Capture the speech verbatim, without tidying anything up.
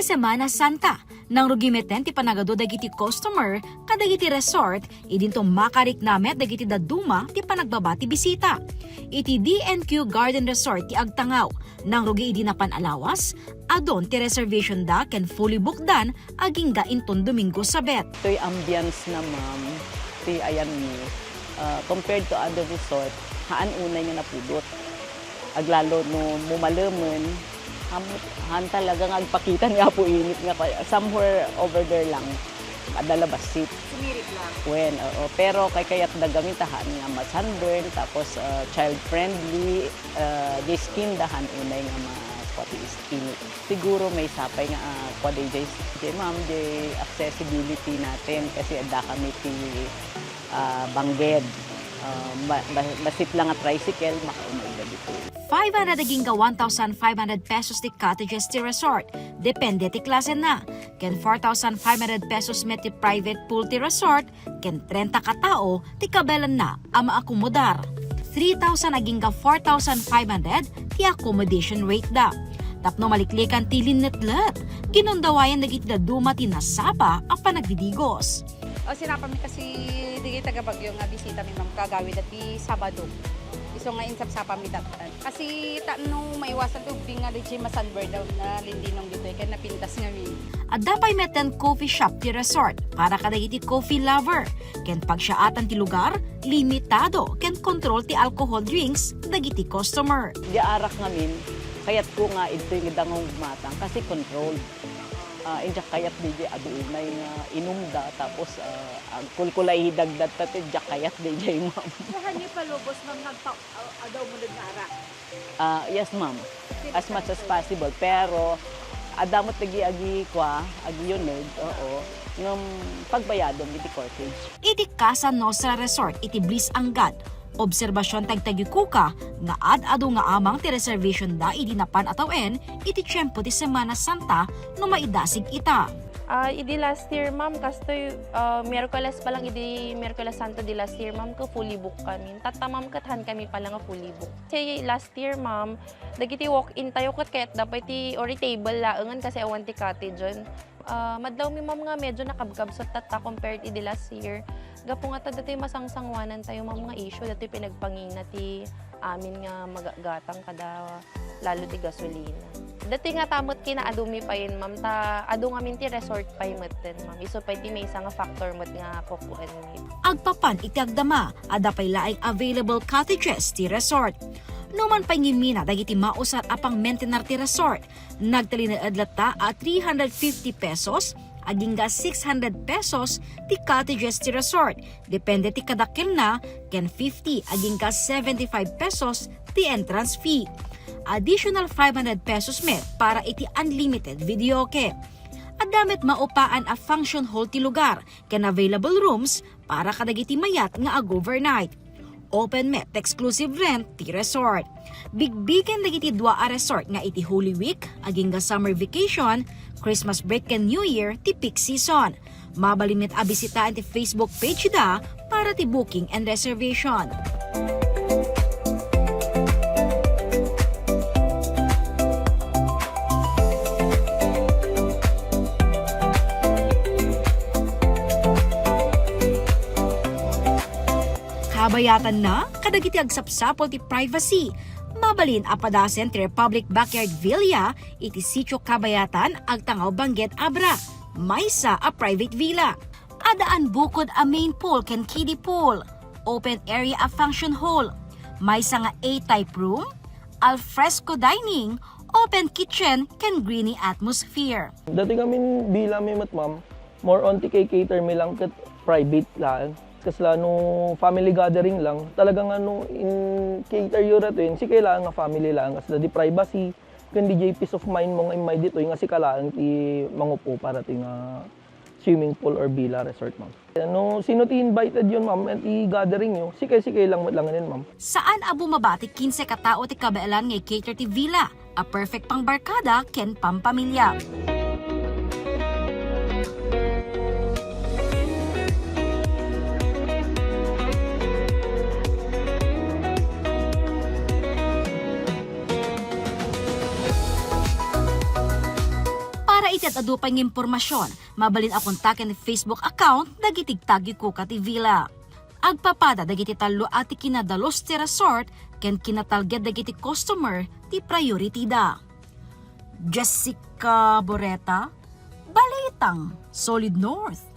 Semana Santa, nangrugi metten ti panagadu dagiti customer kadagiti resort, idinto makarikna met dagiti dadduma ti panagbaba ti bisita. Iti D N Q Garden Resort ti agtangaw, nangrugi idi napan a lawas, adun ti reservation da ken fully booked dan agingga inton Domingo sabet. Toy ambience na, ma'am, ti ayanmi, ah, compared to other resort, haan unay nga napudot. Aglalo no mumalemen, ham-, han talaga nga agpakita ni Apo Init nga kay-, somewhere over there lang. Adda la bassit. Sumirit lang. Wen, oo. Pero kaykayatda gamin ta haan nga mas sunburn, tapos, ah, child-friendly, ah, di skin da han unay nga ma-, kua ti is-, init. Siguro maysa pay nga, ah, kua di jay, jay ma'am, jay accessibility natin kasi adda kami ti, ah, bangged. Ah, ba-, ba-, bassit lang nga tricycle, makaumay da dito. Five hundred agingga one thousand five hundred pesos ti cottages ti resort. Depende ti klasenna. Ken four thousand five hundred pesos met ti private pool ti resort, ken trenta ka tao ti kabaelanna a maakomodar. Three thousand agingga four thousand five hundred ti accommodation rate da. Tapno maliklikan ti linnetlet, ginundawayan dagiti dadduma ti nasapa a panagdidigos. O, sinapa mi kasi dagiti taga-Baguio nga bisita mi, ma'am, kagawid ti Sabado. Isu nga insapsapa mi tattan. Kasi ta no maiwasan ti ubbing nga di masanber daw na lindinong ditoy ken napintas ngamin. Adda pay metten coffee shop ti resort para kadagiti coffee lover. Ken pagsiaatan ti lugar, limitado ken control ti alcohol drinks dagiti customer. Di arak ngamin, kayatko nga idtoy nga dangaw matang kasi controlled. Ah, injak kayat di adu unay nga inumda tapos, ah, agkulkulaidag da ta ti injak kayat di jay, ma'am. Kuhan niyo palubos, ma'am, nga agpa-, ah, adu uneg nga arak? Ah, yes, ma'am. As much as possible. Pero, adda met dagiti agi, kua, agi uneg, oo. Ngem pagbayadom iti corkage. Iti Casa Nostra Resort iti Bliss Angat, obserbasion ti agtagikuka nga ad-adu nga amang ti reservation da idi napan a tawen iti tiempo ti Semana Santa no maidasig ita. Ah, idi last year, ma'am, kastoy, ah, Miyerkules pa lang, idi Miyerkules Santo di last year, ma'am, ket fully book kami. Tatta, ma'am, ket han kami pala nga fully book. Say last year, ma'am, dagiti walk-in tayo ket kayatda pay ti, or table laengen kasi awan ti cottage-en. Ah, madlawmi, ma'am, nga medyo nakabkabsat tatta compared idi last year. Gapu nga ta datoy masangsanguanan tayo, ma'am, nga issue, datoy pinagpangina ti amin nga magagatang kada lalo ti gasolina. Datoy nga ta met kinaadumi payen, ma'am, ta adu ngamin ti resort pay metten, ma'am. Isu pay ti maysa nga factor met nga kukuenmi. Agpapan iti agdama, adda pay laeng available cottages ti resort. Numan pay ngimmina dagiti mausar a pangmaintenar ti resort, nagtalinaed latta a three hundred fifty pesos agingga six hundred pesos ti cottages ti resort, depende ti kadakkelna, ken fifty agingga seventy-five pesos ti entrance fee. Additional five hundred pesos met para iti unlimited videoke. Adda met maupaan a function hall ti lugar ken available rooms para kadagiti mayat nga ag-overnight. Open met ti exclusive rent ti resort. Bigbigen dagiti dua a resort nga iti Holy Week, agingga summer vacation, Christmas break ken New Year ti peak season. Mabalin met a bisitaen ti Facebook page da para ti booking and reservation. Kabayatanna, kadagiti agsapsapul ti privacy. Mabalin a padasen ti Republic Backyard Villa iti Sitio Kabayatan, Agtangaw, Benguet, Abra. Maysa a private villa. Addaan bukod a main pool ken kiddie pool. Open area a function hall. Maysa nga A-type room, al fresco dining, open kitchen, ken greeny atmosphere. Dati ngamin villa mi met, ma'am, more on ti kay cater mi lang ket private laeng. Kasla no family gathering lang, talaga nga no in-cater yo datoy, sika laeng nga family laeng, kasla di privacy, ken di jay peace of mind mo nga immay ditoy nga sika laeng ti mangup-upa datoy nga swimming pool or villa resort, ma'am. No sino ti invited yon, ma'am, ti gathering yo, sika-sika lang met lang ngamin, ma'am. Saan a bumaba ti kinse ka tao ti kabaelan nga i-cater ti villa, a perfect pangbarkada ken pampamilya. Para Ket adu pay nga impormasyon, mabalin a kontaken ti Facebook account dagiti tagikuka ti villa. Agpapada dagiti tallo a ti kinadalus ti resort ken kinatalged dagiti customer ti priority da. Jessica Boreta, Balitang Solid North.